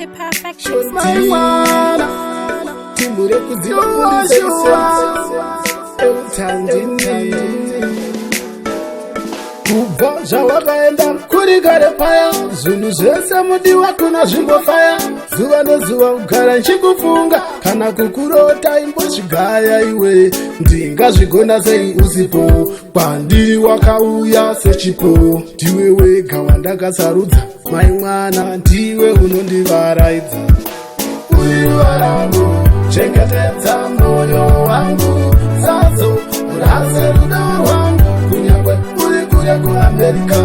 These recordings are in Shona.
To perfection. Mai mwana timbure kuziva eutandini kubva zvawakaenda kuri kare paya, zvinhu zvese mudiwa kuna zvimbofaya. Zuva nezuva kugara nchikufunga, kana kukurota imbozvigaya iwe. Ndingazvigona sei usipo? Kwandiri wakauya sechipo. Ndiwe wega wandakasarudza, mai mwana, ndiwe unondivaraidza. Uri warangu, chengetedza moyo wangu, sazo urase rudo rwangu, kunyangwe uri kure kuAmerica.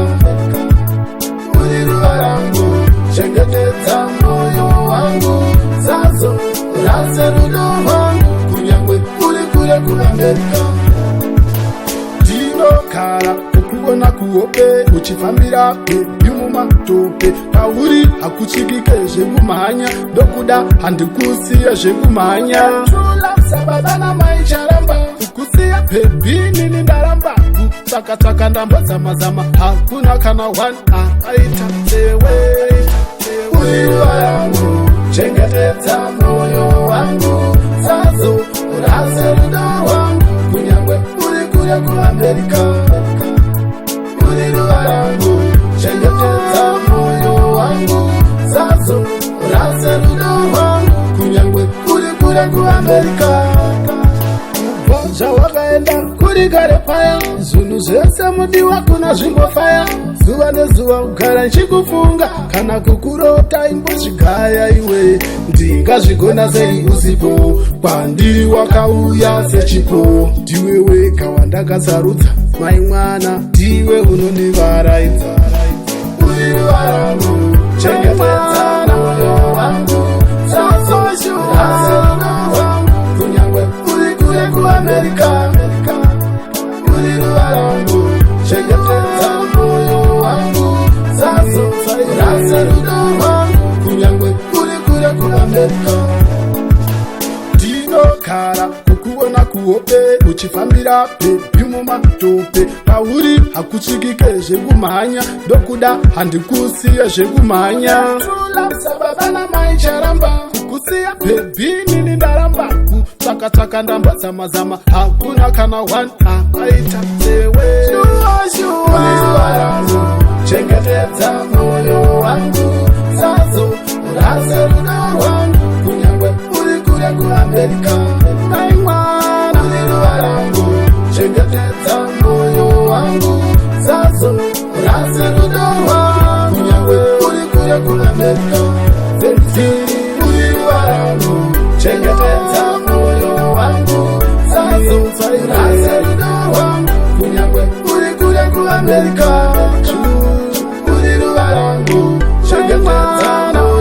Uri ruva rangu, chengetedza moyo wangu, sazo urase rudo rwangu, kunyangwe uri kure kuAmerica. Ndinokara kukuona kuhope uchifambira baby mumatope. Pauri hakutsvikike zvekumhanya, ndokuda, handikusiye zvekumhanya. Sababa namai charamba kukusiya baby, nini ndaramba. Kutsvaka-tsvaka, ndambozamazama, hakuna kana one akaita sewe. Uri wangu, chengetedza moyo wangu, sazo urase rudo rwangu, kunyangwe uri kure kuAmerica. Uri ruva rangu, chengetedza moyo wangu, sazo urase rudo rwangu, kunyangwe uri kure kuAmerica. Kubva zvawakaenda kuri kare paya, zvinhu zvese mudiwa kuna zvimbofaya. Zuva nezuva kugara nchikufunga, kana kukurota imbozvigaya iwe. Ndingazvigona sei usipo? Kwandiri wakauya sechipo. Ndiwe wega wandakasarudza, mai mwana, ndiwe unondivaraidza. Uri warangu, chengetedza moyo wangu, sazo urase rudo rwangu, kunyangwe uri kure kuAmerica. Uri ruva rangu, chengetedza moyo wangu, sazo urase rudo rwangu, kunyangwe uri kure kuAmerica. Ndinokara kukuona kuhope uchifambira baby mumatope. Pauri hakutsvikike zvekumhanya, ndokuda, handikusiye zvekumhanya. Sababa namai charamba kukusiya baby, nini ndaramba. Kutsvaka-tsvaka, ndambozamazama, hakuna kana one akaita sewe. Chengetedza moyo wangu, sazo urase rudo rwangu, kunyangwe uri kure kuAmerica. Mai mwana, uri ruva rangu, chengetedza moyo wangu, sazo urase rudo rwangu, kunyangwe uri kure kuAmerica. Uri ruva rangu, chengetedza